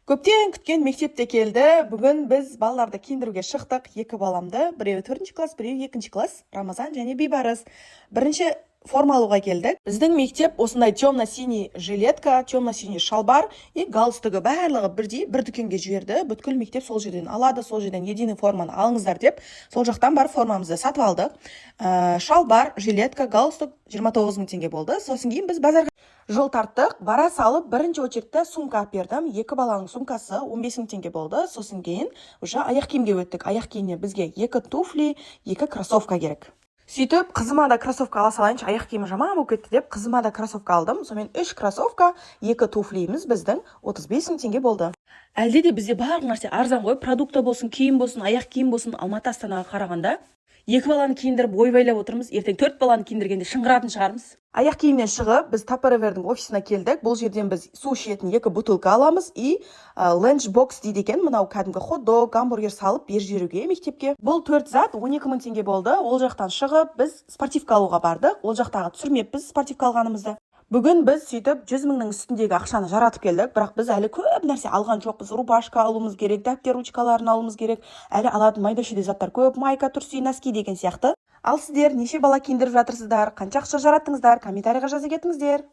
Көптен күткен мектеп те келді. Бүгін біз балаларды киіндіруге шықтық. Екі баламды, біреуі төртінші класс, біреуі екінші класс, Рамазан және Бейбарыс. Бірінші форма алуға келдік. Біздің мектеп осындай темно синий жилетка, темно синий шалбар и галстугі, барлығы бірдей бір дүкенге жіберді. Бүткіл мектеп сол жерден алады, сол жерден единый форманы алыңыздар деп, сол жақтан барып формамызды сатып алдық. Шалбар, жилетка, галстук 29 мың теңге болды. Сосын кейін біз базарға жол тарттық. Бара салып, бірінші очередьте сумка алып бердім. Екі баланың сумкасы 15 мың теңге болды. Сосын кейін уже аяқ киімге өттік. Аяқ киімнен бізге екі туфли, екі кроссовка керек. Сөйтіп, қызыма да кроссовка ала салайыншы, аяқ киімі жаман болып кетті деп, қызыма да кроссовка алдым. Сонымен үш кроссовка, екі туфлиіміз біздің 35 мың теңге болды. Әлде де бізде барлық нәрсе арзан ғой: продукты болсын, киім болсын, аяқ киім болсын, Алматы, Астанаға қарағанда. Екі баланы киіндіріп, ойбайлап отырмыз, ертең төрт баланы киіндіргенде шыңғыратын шығармыз. Аяқ киімнен шығып, біз Tupperware-дің офисына келдік. Бұл жерден біз су ішетін екі бутылка аламыз и ленч бокс дейді екен, мынау кәдімгі хот дог, гамбургер салып беріп жіберуге мектепке. Бұл төрт зат 12 мың теңге болды. Ол жақтан шығып, біз спортивка алуға бардық. Ол жақтағы түсірмеппіз спортивка алғанымызды. Бүгін біз сөйтіп 100 мыңның үстіндегі ақшаны жаратып келдік, бірақ біз әлі көп нәрсе алған жоқпыз. Рубашка алуымыз керек, дәптер, ручкаларын алуымыз керек, әлі алатын майда шүйде заттар көп, майка, трусы, носки деген сияқты. Ал сіздер неше бала киіндіріп жатырсыздар, қанша ақша жараттыңыздар? Комментарийға жаза кетіңіздер.